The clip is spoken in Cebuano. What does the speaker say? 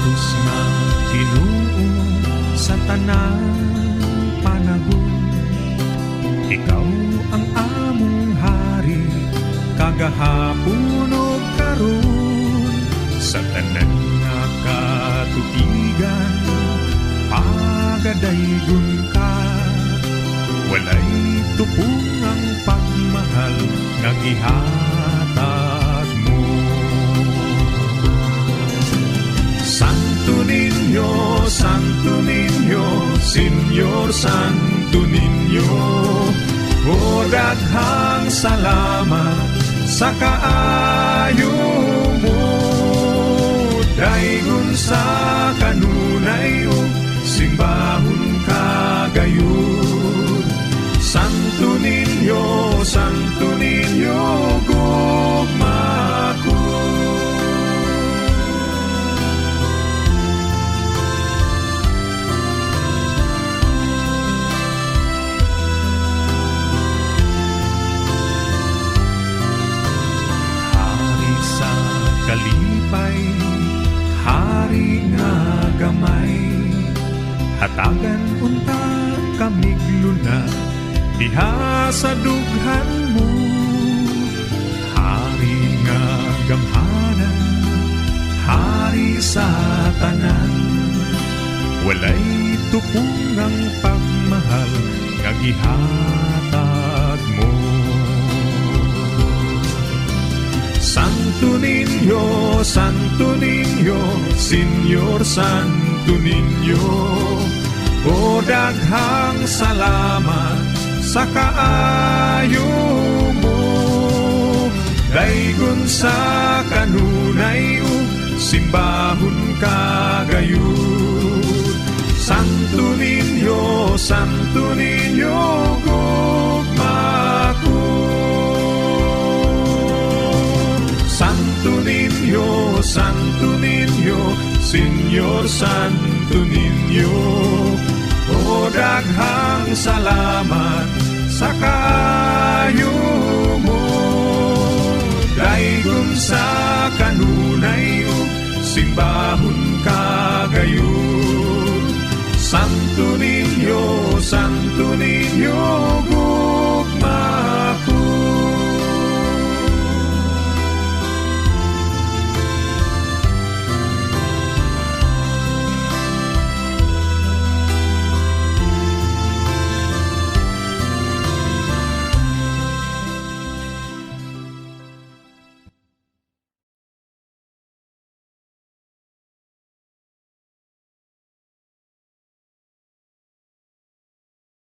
Antos nga Ginoo sa tanan panahon. Ikaw ang among hari kagahapon ug karon, sa tanan nga katuigan pagadaygon ka. Walay tupong ang pagmahal nga gihatag mo. Santo Niño, Santo Niño, Señor Santo Niño, o daghang salamat sa kaayo mo. Daygon sa kanunay ug simbahon kagayon. Santo Niño, Santo Niño, gugma ko. Hari sa kalipay, hari nga gamay, hatagan unta kamig luna diha sa dughan mo. Hari nga gamhanan, hari sa tanan, walay tupong ang pagmahal nga gihatag mo. Santo Niño, Santo Niño, Señor Santo Niño, o daghang salamat sa kaayo mo. Daygon sa kanunay ug simbahon kagayon. Santo Niño, Santo Niño, gugma ko. Santo Niño, Santo Niño, Señor Santo Niño, o daghang salamat sa kaayo mo. Daygon sa kanunay ug simbahon kagayon. Santo Niño, Santo Niño,